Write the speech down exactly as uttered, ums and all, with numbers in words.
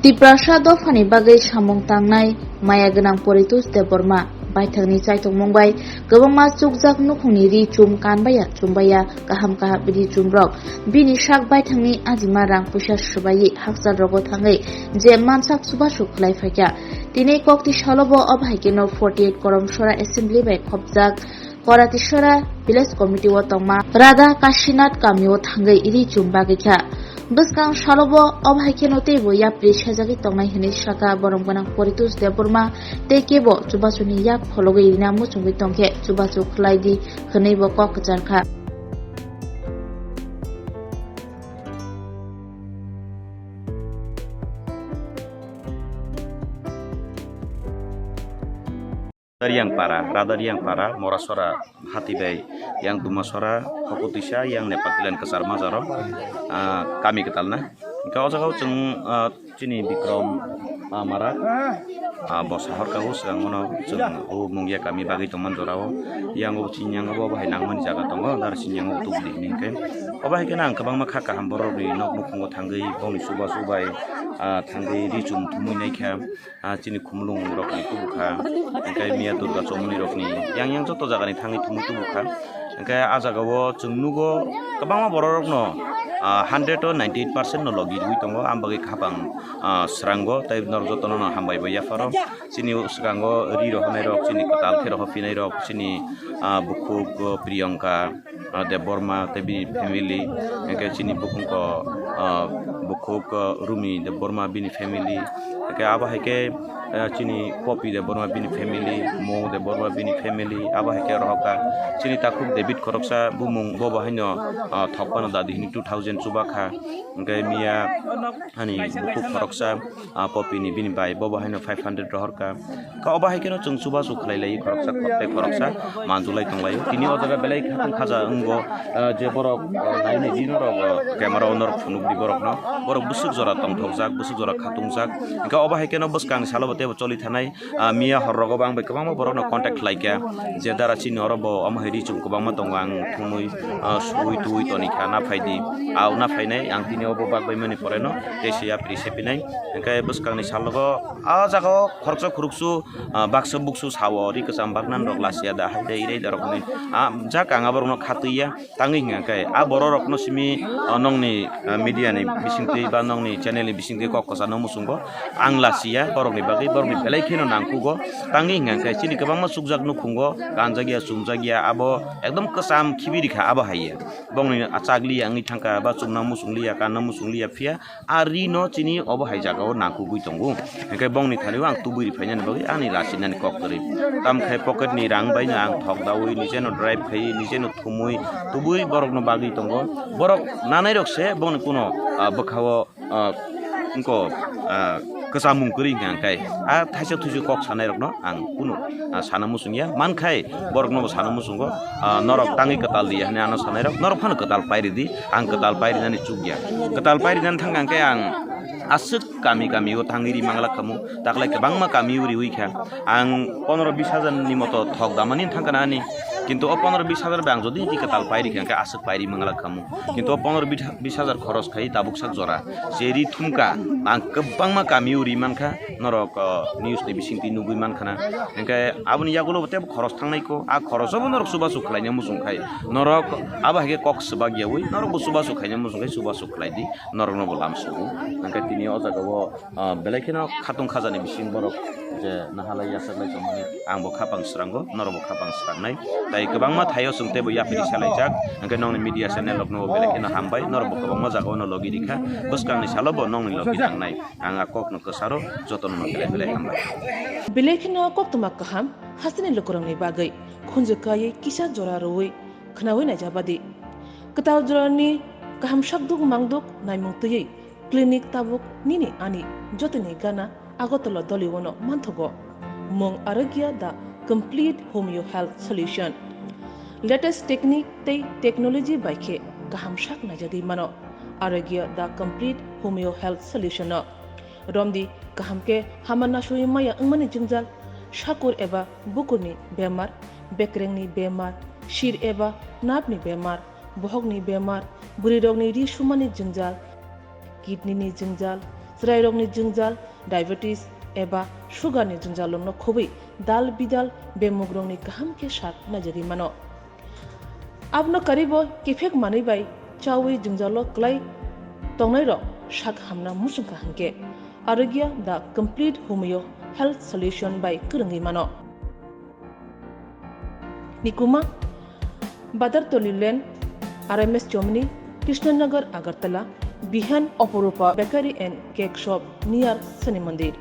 Tiprasa dophani bagwi samung tangnai maya gwnang Poritos Debbarma baithangni chaitokmung bai kwbangma chukjak nukhungni ri chum kanbaya chumbaya kaham kaham ri chumrok bini sak baithangni ajima rang puisa swbaiwi hakchalrogo thangwi je mansak chubachu khlai phaikha. Tini kokti salobo obo hai kheno forty eight Koromsora Assembly bai khopjak Koratisora Village Committee o tongma Radha Kashinath kamio thangwi ri chum bagwi kha. Bwskang salobo obo hai kheno teibo yapri sajagwi tongnai hwnwi sakha borom gwnang Poritos Debbarma tei kebo chubachuni yak phologwi rina muchungwi tongkhe chubachu khlai di hwnwibo kok kwchar kha. Riyangpara, Radha Riyangpara, Morasora hati bai, yang Dumasora, Hokutisa, yang Nepal Tilan Kesar Mazaro, ah, kami ketalna. Hingke o jaga o chwng, ah, chini Bikrom, ah, Mara, ah, bo sahor ka o swkang bono chwng o Mungia kami bagwi tongmani jora o. Yang o chini yang o bo hai nangmani jaga tongo, dar chini yang o tuk di hingke. Obo hai khe ang kwbangma kha kaham borok ni nok nukhungo thangwi, bongni chubachu bai, ah, thangwi ri chum thumui nai kha. Ah, chini khumulung rokni tubu kha, hingke Miya Durga Chomoni rokni yang yang joto jagani thangwi thumui tubu kha. Hingke ah jaga o chwng nugo kwbangma borok rokno, ah, hundred o ninety eight percent no logi rwi tongo, ang bagwi khapang, ah, srango tei norok jotono no hambai bo yapharo. Chini swkango ri rohornai rok, chini kwtal khe rohor phinai rok, chini, ah, bukhuk, ah, Priyanka, ah, Debbarma tei bini family, hingke chini bukhuk o, ah, bukhuk, ah, Rumi Debbarma bini family, hingke abo hai khe, ah, chini Popi Debbarma bini family, Mo Debbarma bini family, abo hai khe rohorkha chini takhuk David khoroksa bumung, bo bo haino, ah, thokphano dadi hini two thousand chuba kha, hingke Miya hani bukhuk khoroksa, ah, Popi ni bini bai bo bo haino five hundred rohorkha. Kha obo hai kheno chwng chubachu khlai lai khoroksa tei khoroksa manjulai tong lai. Tini o jaga belai khatung khaja wngbo, ah, je borok, ah, naini di norok, ah, camera o norok phunuk di borok no. Borok bwswk jora tongthokjak, bwswk jora khatungjak. Hingkhe obo hai kheno bwskang ni salo bo teibo choli thanai, ah, miya hor rogo bo ang bai kwbangma borok no contact khlai kha. Je dara chini oro bo omo hai ri chum kwbangma tongo ang thumui, ah, suwi tuwi toni kha na phai di. Au na phainai ang tini obo bak bai mani pore no tei se yapri se pinai. Hingkhe bwskang ni salo go ah jaga o khoroksa khuruksu, ah, baksa buksu sao ri kwcham baknani rok lasiya da hai dai ri da rok hinui. Ah, jak ang aborok no khatwi ya tangwi hingkha khe ah borok rok no simi, ah, nongni, ah, media ni bisingtwi ba nongni channel ni bisingtwi kok kwchano muchungo ang lasiya borok ni bagwi borok ni belai kheno nangkugo tangwi hingkha khe chini kwbangma chukjak nukhungo kanjak ya chumjak ya abo ekdom kwcham khibi rikha abo hai ya bongni chakli ya wngwi thangkha ba chumna muchungliya kanna muchungliya phiya. A ri no chini obo hai jaga o nangkugwi tongo. Hingkhe bongni thani o ang tubui ri phainani bagwi ani lachimani kok kwrwi. Tamo khe pocket ni rang bai no ang thok daui, nije no drive khai, nije no thumui, tubui borok no bagwi tongo. Borok nanai rok se bongni kuno, ah, bwkha o, ah, wngko, ah, kwchangmung kwrwi hingkha hingkhe a thaisa thuisu kok sanai rok no ang kunu, ah, sana muchung ya. Mankhai borok no bo sana muchungo, ah, norok tangwi kwtal di ya hinui ano sanai rok, norok phano kwtal pai ridi. Ang kwtal pairinani chukya. Kwtal pairinani thangkha hwnkhe ang aswk kami kami o thangwi ri mangla khamu. Taklai kwbangma kami o riwi kha. Ang pondro bis hajar ni moto thok damani thangkha na ani. Kintu o pondro bis hajar bai ang jodi hwnki kwtal pairikha hwnkhe aswk pairi mangla khamu. Kintu o pondro bis hajar khoros khai tabuk sak jora. Je ri thumkha ang kwbangma kami o ri mankha. Norok, o, news ni bisingtwi nugwi mankha na. Hwnkhe aboni yagulo bo tebo khoros thangnai kho. A khoroso bo norok chubachu khlaina muchung khai. Norok abo hai khe kok swbak yaui, norok bo chubachu khaina muchung khai chubachu khlai di, norok no bo lam sugo. Hwnkhe tini o jaga o, ah, belai kheno khatung khajani bising borok je nahalai yachaklai tongmani, ang bo khapang srango, norok bo khapang srangnai. Tai kwbangma thaio chwng teibo yapri salaijak, hwnkhe nokni media channel rokno bo belai kheno hambai, norok bo kwbangma jaga o no logi rikha, bwskangni salo bo nokni logi nangnai. Ang a kokno kwcharo jotono no belai belai hambai. Belai kheno koktwma kaham hasteni lukurokni bagwi khunju kaiwi kisa jora rwui khwnaui naijabadi. Kwtal jorani kaham sakduk mangduk naimung twiwi clinic tabuk nini ani jotoni gana Agartala Dolio-no manthogo. Mung Arogya the complete homeo health solution. Latest technique tei technology bai khe kaham sak naijagwi mano. Arogya the complete homeo health solution-no. Romdi kaham khe hama nasugwi maya wngmani jwngjal, sakur eba bukurni bemar, bekrengni bemar, sir eba nerve-ni bemar, bohokni bemar, bwrwirokni ri sumani jwngjal, kidney-ni jwngjal, Chwrairokni jwngjal, diabetes eba sugar ni jwngjalo no khobwi dal bidal bemugrokni kaham khe sak naijagwi mano. Abono karibo kiphek manwi bai chawi jwngjalo kwlai tongnairok sak hamna muchungkha hwnkhe Arogya the complete homeo health solution bai kwrwngwi mano. Nikuma, Badartoli Lane, R M S Chomni, Krishnanagar, Agartala, Bihan, Oporupa Bakery and Cake Shop near Shani Mandir.